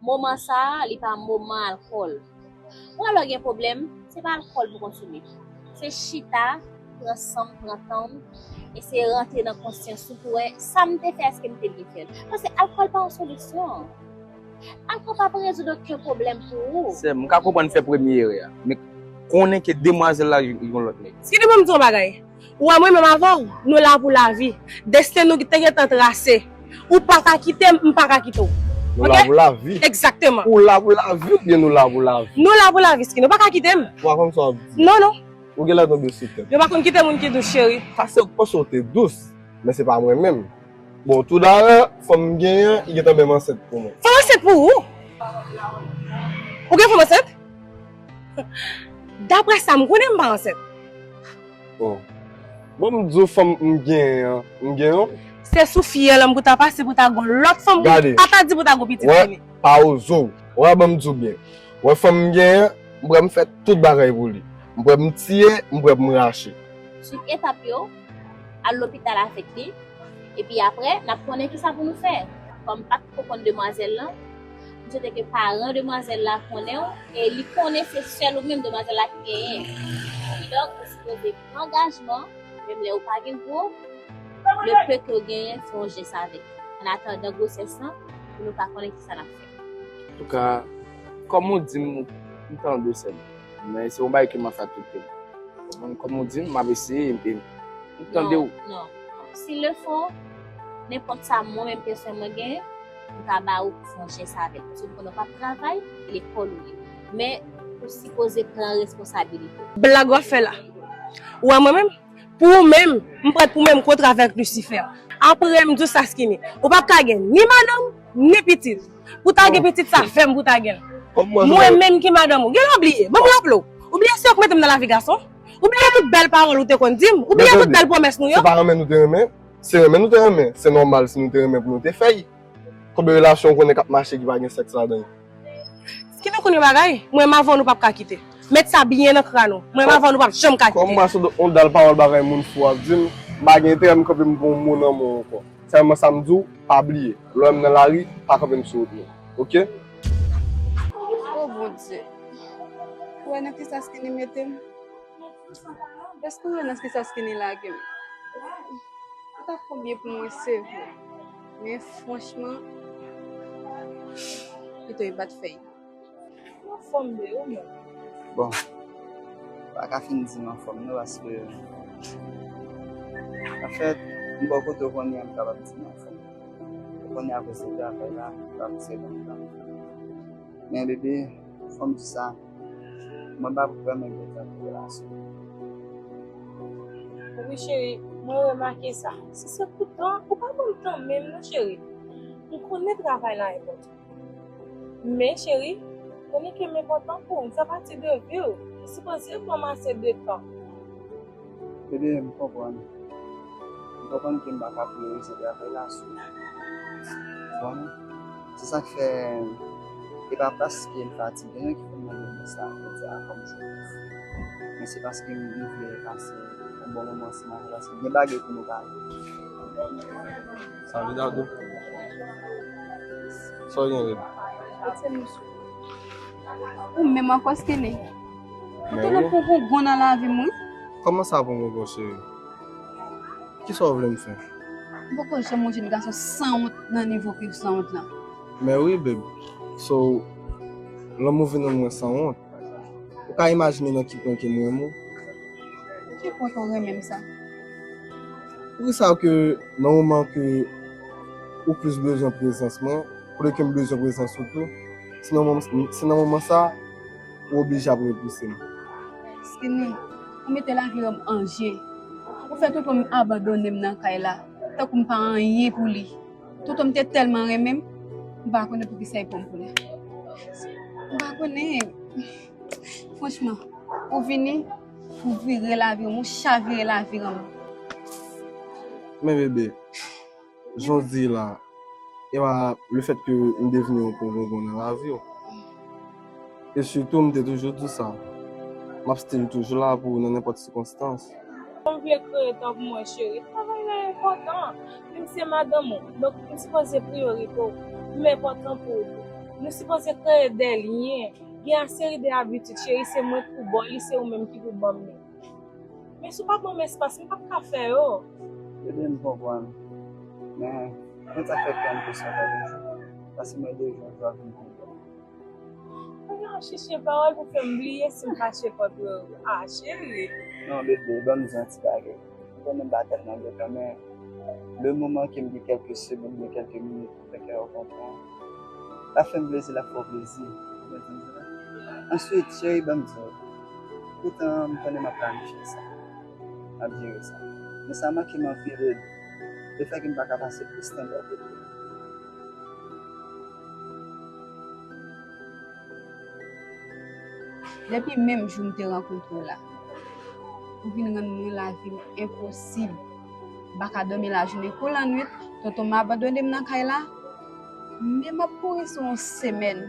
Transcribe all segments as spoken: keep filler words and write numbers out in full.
Moman sa a, li pa moman alkòl. Ou wè lè w gen pwoblèm, se pa alkòl pou konsome. Se chita, pran san m, pran tan m, eseye rantre nan konsyans ou pou wè sa m te fè, èske m te byen fè l. Paske alkòl pa yon solisyon. Alkòl p ap rezoud okenn pwoblèm pou ou. Sè m, m ka konprann fè premye erè a, men konnen ke demwazèl la gen yon lòt nèg. Skini, ban m di w yon bagay. Ou wè mwen menm avè w, nou la pou lavi. Desten nou te gentan trase. Ou pa ka kite m, m pa ka kite w. Nou la pou lavi. Egzakteman. Ou la pou lavi oubyen nou la pou lavi? Nou la pou lavi, Skini. Ou pa ka kite m. Ou pa konn sa w ap di. Non, non. Ou genlè tonbe sou tèt. Yo pa konn kite moun ki dous, cheri. Sa se ou k panse w te dous, men se pa mwen menm. Bon, toudayè, fanm m genyen an, li gentan menm ansent pou mwen. Fanm ansent pou ou? Ou gen fanm ansent? Daprè sa m konnen, m pa ansent. Oh. Bon, m di w fanm m genyen an, m gen yon. Se sou fyèl an pou ta pase pou ta gon lòt fanm, pou ta ta di pou ta gon pitit. Gade. Wè, fini. Pa oze w. Wè, ban m di w byen. Wè, fanm m genyen an, m prè m fè tout bagay pou li. M prè m tiye, m prè m rache. Swiv etap yo, al lopital avèk li, epi aprè, n ap konnen kisa pou nou fè. Kòm m pa t ko konn demwazèl lan, m swete ke paran demwazèl la konnen w, e li konnen se sèl ou menm demwazèl la ki genyen. Kidonk, ou sipoze pran angajman, menm lè ou pa gen gwo, le peu ke w genyen, fè yon jès avèk li. An atandan gwosès lan, pou nou ka konnen kisa n ap fè. Antouka, kòm ou di m, m tande w sèlman. Men se yon bagay ke m ap fè tout tan. Ou konprann? Kòm ou di m, m ap eseye, m, m tande w. Non, non, non. S'il le faut, nenpòt sa mwen menm pèsonèl mwen genyen, m ka ba ou pou fè yon jès avè l. Paske m konnen w p ap travay, lekòl ou ye. Men, ou sipoze pran responsabilite w. Blag w ap fè la. Ou wè mwen menm? Pou ou menm, m prèt pou menm kontre avèk Lisifè. Apre m di w sa, Skini, ou p ap ka gen ni madanm, ni pitit. Pou ta gen pitit sa, fè m pou ta gen l. Mwen menm ki madanm ou. Genlè w bliye. Bon, m raple w. Ou bliye se ou k mete m nan lavi gason? Ou bliye tout bèl pawòl ou te konn di m? Ou bliye tout bèl pwomès nou yo? Se pa renmen nou te renmen? Se renmen nou te renmen. Se nòmal si nou te renmen pou nou te fè l. Konbyen relasyon ou konnen k ap mache ki pa gen sèks ladan yo? Skini, konn yon bagay, mwen m avè w nou p ap ka kite. Met sa byen nan kràn ou. Mwen m avè w nou p ap janm ka kite. Kòm m wè se yon dal pawòl bagay moun fou ap di m, m pa gen enterè m kanpe m pou yon mo nan men w ankò. Sèlman sa m di w, pa bliye, lè w wè m nan lari, pa kanpe m sou wout mwen. Oke? O Bondye, ou wè nan kisa Skini mete m? Èske w wè nan kisa Skini lage m? Ou ta konbyen pou mwen, se vre. Men franchman, pito yo pa t fè l. Ou anfòm, bebe, ou menm? Bon, m pa ka fin di m anfòm non, paske, anfèt, m bò kote w kounye a, m kapab di m anfòm. Ou konnen akoz de travay la, m pa pouse konn tan. Men bebe, fò m di sa, mwen pa vrèman gen tan pou relasyon. Wi cheri, mwen remake sa. Si se pou tan, ou pa ban m tan menm non cheri. M konnen travay la enpòtan. Men cheri, konnen ke m enpòtan pou ou, m fè pati de vi w. Ou sipoze ban m ase de tan. Bebe, m konprann. M konprann ke m pa ka priyorize travay la sou ou. Bon, se sa k fè, e pa paske m fatige non ki fè m mande w sa, pou di a kòm jodi. Men se paske m, m vle pase yon bon moman ansanm avè w, paske gen bagay pou nou pale. Salut Dadou. Sa w gen, Remy? Ou menm ankò, Skini. Ou te nan pran gongon nan lavi m, wi. Kòman sa pran gongon, cheri? Kisa w vle m fè? M poko janm wè yon jenn gason sanwont nan nivo ke w sanwont lan. Men wi, babe. So, lanmou vin rann mwen sanwont. Ou ka imajine nan ki pwen ke m renmen w? Ki pwen ke w renmen m sa? Poukisa ke nan moman ke ou plis bezwen prezans mwen, kote ke m bezwen prezans ou tou, se nan moman, se nan moman sa, ou oblije ap repouse m? Skini, ou mete lavi m an je. Ou fè tonton m abandone m nan kay la, tankou m pa anyen pou li. Tonton m te tèlman renmen m, m pa konnen poukisa li pran m pou li. M pa konnen. Franchman, ou vini, ou vire lavi m, ou chavire lavi m. Men bebe, jan w di la, e pa lefèt ke m te vini yon pwen gongon nan lavi w. E sitou, m te toujou di w sa, m ap still toujou la pou ou nan nenpòt sikonstans. Kòm vle kreye tan pou mwen, cheri. Travay la enpòtan. Wi, m se madanm ou. Donk, m sipoze priyorite w. M enpòtan pou ou tou. Nou sipoze kreye de lyen. Gen yon seri de abitid, cheri, se mwen k pou ba w li, se ou menm ki pou ban m li. Men si w pa ban m espas, m p ap ka fè yo. Bebe, m konprann. Men, mwen ta fè kè m pou sa pa de jou. Pase mwen de jou, jou a vin kontan. Mwen gen yon chiche pawòl pou fè m bliye si m fache kont ou. Ah, cheri. Non, bebe, ban m di yon ti bagay. Ou konnen m pa tèlman gen tan, men le moman ke m gen kèlke semèn, gen kèlke minit, m fè kè w kontan. L ap fè m plezi, l ap fè w plezi. Ou konprann sa m di la? Answit, cheri, ban m di w. Poutan, m konnen m ap planifye sa. M ap jere sa. Men sa manke m anpil, lefètke m pa ka pase plis tan bò kote w. Depi menm jou m te rankontre w la, ou vin rann mwen lavi m enposib. M pa ka dòmi lajounen kou lannwit, tonton m abandone m nan kay la. Men m ap kouri sou yon semèn.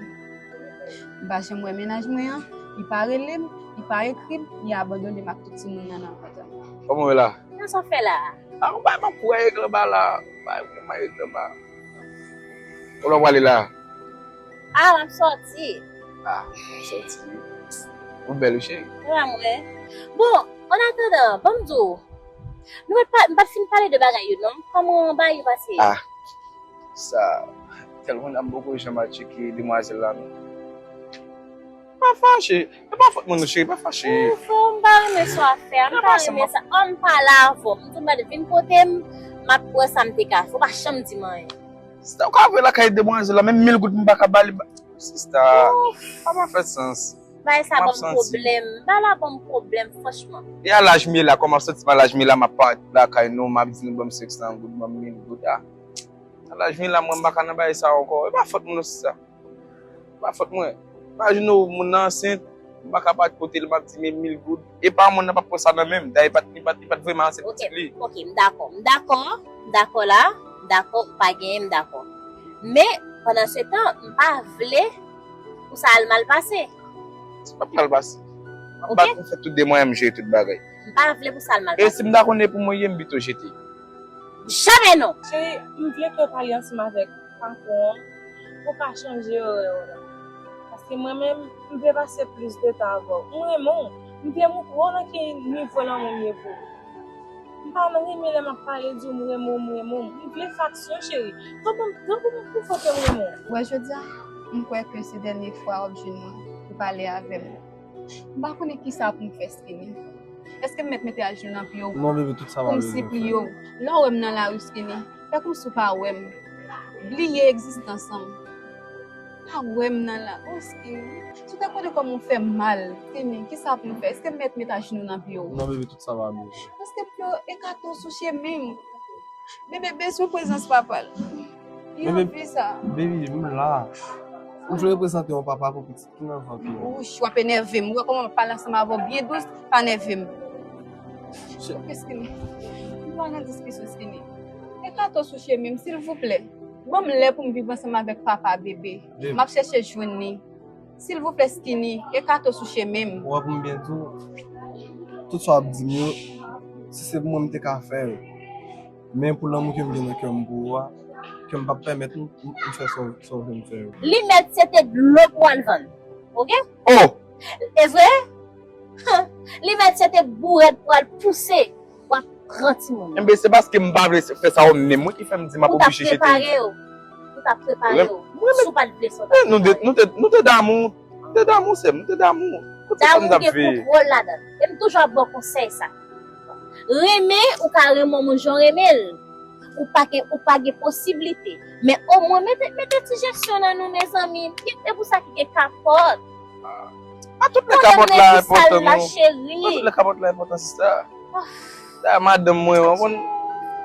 M pa janm wè mennaj mwen an, li pa rele m, li pa ekri m, li abandone m ak tout timoun nan nan vant lan. Kòman w ye la? Sa sa fè la a? A, ou bay m ap kouri avèk anba la. Ou bay m ap kouri avèk anba. Kote w prale la? Ah, m ap sòti. Ah, m ap sòti. Ou bèl wi, cheri. Wè mwen. Bon, an atandan, ban m di w. Nou pa, m pa t fin pale de bagay yo, non. Kòman bagay yo pase? Ah, sa, tèlman n ap poko janm al tcheke demwazèl la, non. Pa fache. E pa fòt mwen, non, cheri, pa fache. Ou fou, m pa renmen sa w ap fè a. M pa renmen sa. Ò, m pale avè w. M di w m pa t vin kote m, m ap wè sa m te ka fè. Ou pa janm di m anyen. Sista, ou ka voye lakay demwazèl la, menm mil goud m pa ka ba li. Sista, sa pa fè sans. Bagay sa ban m pwoblèm. Bagay la ban m pwoblèm, franchman. E a laj m ye la, kòman m ap santi m a laj m ye la, m ap parèt lakay nou, m ap di nou ban m senk san goud, ban m mil goud, a. A laj m ye la, mwen m pa ka nan bagay sa ankò. E pa fòt mwen, non, sista. E pa fòt mwen. Imajine w, moun nan ansent, m pa ka parèt kote l, m ap di men mil goud. E paran moun nan p ap pran sa nan men m. Dayè, li pa t, li pa t, li pa t vrèman ansent pitit li. Ok, m dakò, m dakò, m dakò la, m dakò, ou pa genyen, m dakò. Men, pandan se tan, m pa vle pou sa al mal pase. Sa p ap mal pase. M ap bat pou fè tout de mwayen m jere tout bagay. M pa vle pou sa al mal pase. E si m ta konnen pou mwen ye, m pito jete. Jamè non! Cheri, m vle ke w pale ansanm avèk patwon an pou w ka chanje orè w la. Paske mwen menm, m vle pase plis de tan avè w. M renmen w. M vle moutre w nan ki nivo lanmou m ye pou ou. M pa renmen lè m ap pale di w m renmen w, m renmen w. M vle fè aksyon, cheri. Tankou m, tankou m pwouve w ke m renmen w. Wè, jodi a, m kwè ke se dènye fwa w ap jwenn mwen pou pale avè m. M pa konnen kisa pou m fè, Skinny. Èske m mèt mete ajenou nan pye w pou m sipliye w? Lè w wè m nan lari, Skinny, fè kòmsi w pa wè m. Bliye egzistans an. Pa wè m nan la. Oh, Skinny. Si w te konnen kòman w fè m mal, Skinny, kisa pou m fè? Èske m mèt mete ajenou nan pye w? Non, baby, tout sa va byen. Paske pye w ekate w sou chemen m. Bebe bezwen prezans papa l. Li anvi sa. Baby, m la. Ou vle reprezante yon papa pou pitit ki nan vant ou an. Wouch, w ap enève m. Ou wè kòman m ap pale ansanm avè w byen dous, pa nève m. Cheri, Skinny, m pa nan diskisyon, Skinny. Ekate w sou chemen m, silvouplè. Ban m lè pou m viv ansanm avèk papa bebe. M ap chèche jwenn li. Silvouplè, Skinny, ekate w sou chemen m. Ou wè, pou m byen di w, tout sa w ap di m yo, si se pou mwen, m te ka fè yo. Men pou lanmou ke m gen nan kè m pou ou a, ke m p ap pèmèt m, m, m fè sa w, sa w vle m fè yo. Limèt se te dlo pou w al vann. Oke? Oh! E vre? Limèt se te bourèt pou w al pouse. W ap pran timoun nan. Enben, se paske m pa vle fè sa yo menm wi ki fè m di m ap oblije jete yo. Ou t ap prepare yo. Ou t ap prepare yo. Si w pa t vle sa, w t ap prepare yo. Nou te, nou te, nou te damou. Nou te damou, sè m. Nou te damou. Damou gen kontwòl ladan l. E m toujou ap ba w konsèy sa. Renmen, ou ka renmen yon moun jan w renmen l. Ou pa gen, ou pa gen posiblite. Men omwen mete, mete ti jesyon nan nou, mezanmi. E pou sa ki gen kapòt. Pa tout lè kapòt la enpòtan non. Pa tout lè kapòt la enpòtan, sista. Sa madanm mwen, w konprann?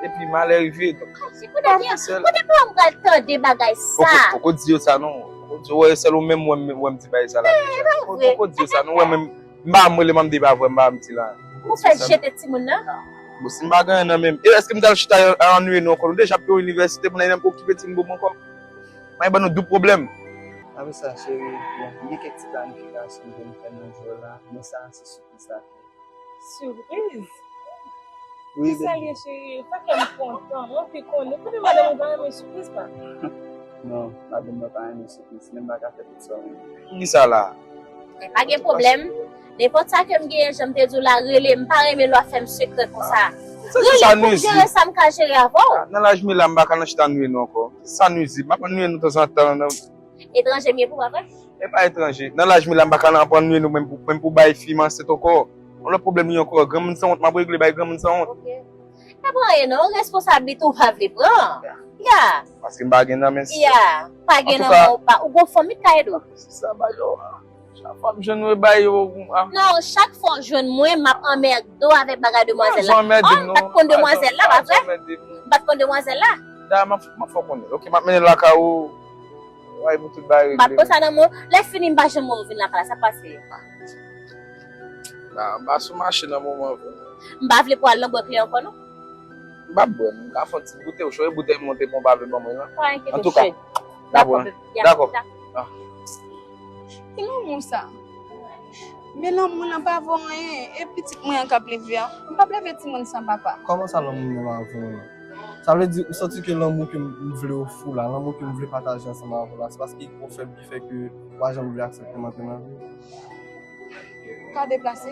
Epi malè rive, donk, se pa mwen sèl. Kote pou m pral tande bagay sa? Poko, poko di yo sa non. Poko di yo, wè, sèl ou menm wè m, wè m di bagay sa la. Poko, poko di yo sa non, wè menm. M pa m rele m ap di pa vre, m pa m di la. Ou fè jete timoun nan? Bon, si m pa gen anyen nan men m, e èske m t al chita annuiye nou ankò? Nou deja ap yon inivèsite, pou n al okipe timoun pou mwen ankò. M ap ban nou doub pwoblèm. Apre sa, cheri, bon, m gen kèk ti planifikasyon pou m fè nan jou la, men sa, se sipriz sa. Sipriz? Wi, baby. Kisa l ye, cheri? Fè kè m kontan, m anvi konnen. Kote madanm ou pa renmen sipriz, pa? Non, madanm mwen pa renmen siplis, men m pa ka fè tout sa w menm. Poukisa la? Pa gen pwoblèm. Nenpòt sa ke m genyen, jan m te di w la, rele m. M pa renmen lè w ap fè m sekrè konsa. Rele m pou m jere sa m ka jere avè w. Nan laj mwen la, m pa ka nan chita nwi nou ankò. Sa nwizib. M ap nwi nou tanzantan. Etranje m ye pou w, pa vre? E pa etranje. Nan laj mwen la, m pa ka nan aprann nwi nou, menm pou, menm pou bay fi m ansent ankò. Yon lòt pwoblèm li ankò. Granmoun sanwont, m ap regle bay granmoun sanwont. Ok. Pa pran anyen non, responsabilite w pa vle pran. Ya. Paske m pa gen nan men. Ya. Pa gen nan men w pa. Ou gon fanmi k ka ede w. Se sa, ba yo. Chak fwa m jwenn ou, e bay yo. Non, chak fwa w jwenn mwen, m ap anmède w avèk bagay demwazèl la. Oh, m pa t konn demwazèl la, pa vre? M pa t konn demwazèl la. Da, m ap, m ap fè w konnen. Ok, m ap mennen l lakay ou. Way pou tout bagay regle. M pa t konn sa nan men w. Lè fini, m pa janm wè w vin lakay la, sa k pase? Ba, m pa sou mache nan moman vre. M pa vle pou al nan bwè klè ankò non. M pa bwè, m ka fè yon ti goute, ou chonje boutèy m te pran w pa vle ban mwen lan. Pa enkyete w, cheri. Antouka, dakò, dakò. Ki lanmou sa? Men lanmou nan pa vo anyen, e pitit mwen an k ap leve an. M p ap leve timoun san papa. Kòman sa lanmou nan pa vo anyen? Sa vle di, ou santi ke lanmou ke m, m vle ofri w la, lanmou ke m vle pataje ansanm avè w la, se paske ou fèb ki fè ke ou pa janm vle aksepte m antre nan vi w? Ka deplase?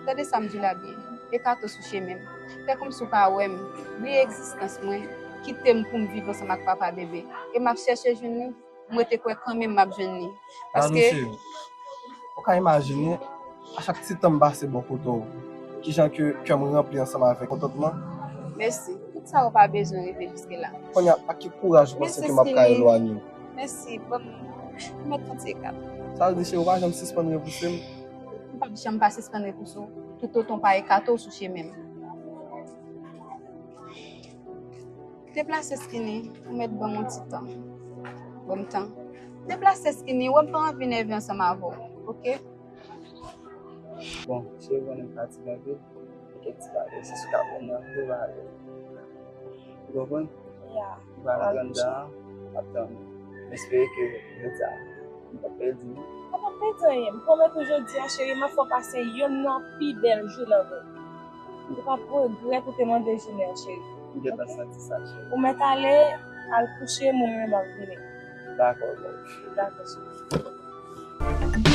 Tande sa m di w la byen. Ekate w sou chemen m. Fè kòmsi w pa wè m. Bliye egzistans mwen. Kite m pou m viv ansanm ak papa bebe. E m ap chèche jwenn li. M rete kwè kanmenm m ap jwenn li. Paske. Ou ka imajine, a chak ti tan m pase bò kote w, kijan ke kè m ranpli ansanm avèk kontantman. Mèsi. Tout sa ou pa bezwen rive jiske la. Kounye a, ak ki kouraj ou panse ke m ap ka elwanye w? Mèsi, ban m, ban m mèt fè yon ti ekate. Sa vle di, cheri, ou pa janm sispann repouse m? M p ap janm pa sispann repouse w, toutotan w pa ekate w sou chemen m. Deplase, Skinny, ou mèt ban m yon ti tan. Ban m tan. Deplase, Skinny, wè m pa anvi nève ansanm avè w, oke? Bon, cheri, ou konnen m fatige anpil. Gen kèk ti bagay, se sou ka pran nan, yo va ale. Ou konprann? Ya. Ou va antre anndan an, m ap tann ou. M espere ke jodi a, m p ap pèdi non. Ou p ap pèdi anyen. M pwomèt ou jodi a, cheri, m ap fè w pase yonn nan pi bèl jounen w. Ou p ap regrèt ou te mande jounen an, cheri. M gentan santi sa, cheri. Ou mèt ale, al kouche, mwen menm m ap vini. Dakò, bèl. Dakò, cheri.